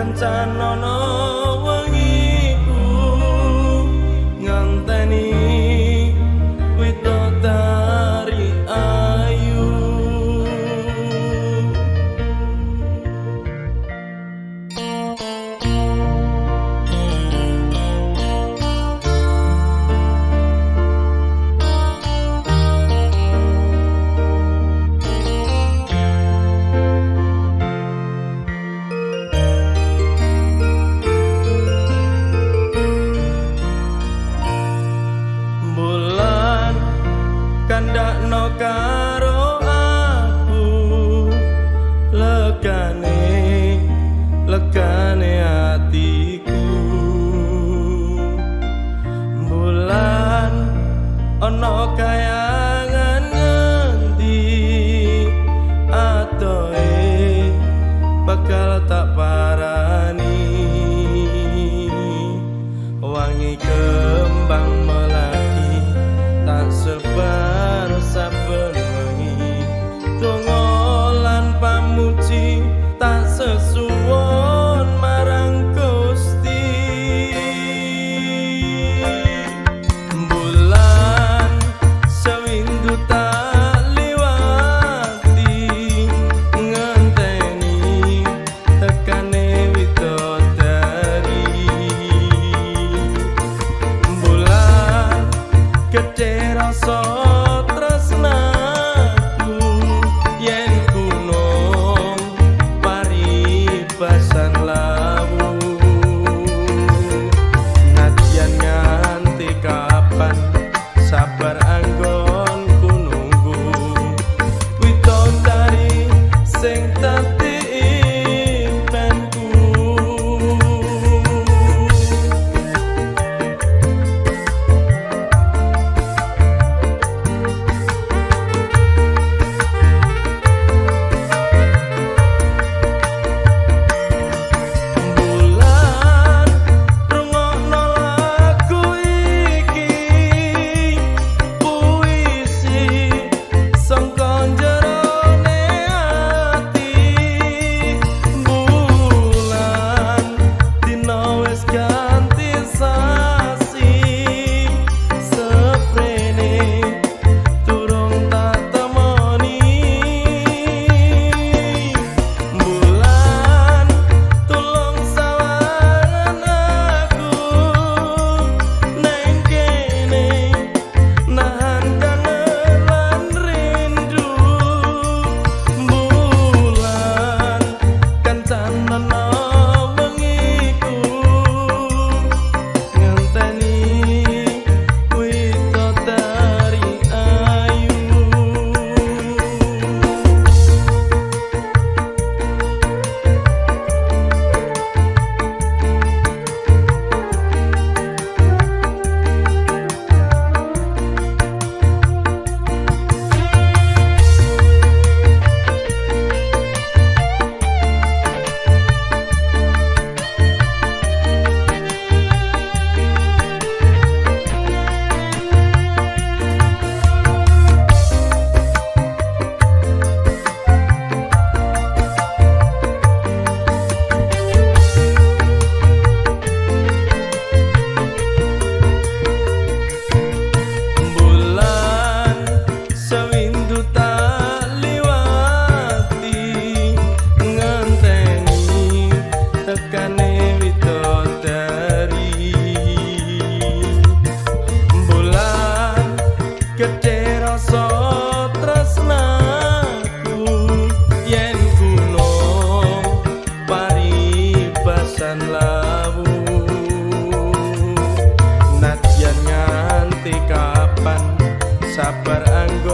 Kancanono wengiku ngenteni widodari ayu. Bulan kandakno karo aku, legane legane atiku. Bulan ana kayangan ngendi atoe bakal tak parani. Wangi kembang melati tak sebar saben wengi, donga lan pamuji tak sesuwun marang Gusti. Bulan sewindu tak liwati ngenteni tekane widodari. Bulan gedhe rasa tresnaku yen gunung paribasan lawu. Nadyan nganti kapan sabar anggonku nunggu widodari sing dadi impenku. Bulan rungokno lagu iki, puisi sangka jerone ati. Bulan dina wis ganti sasi, seprene durung tak temoni. Bulan tulung sawangan aku neng kene nahan kangen lan rindu. Bulan kancanono wengiku ngenteni widodari ayu. Bulan sewindu tak liwati ngenteni tekane widodari. Bulan gedhe rasa tresnaku yen gunung paribasan lawu. Nadyan nganti kapan sabar anggo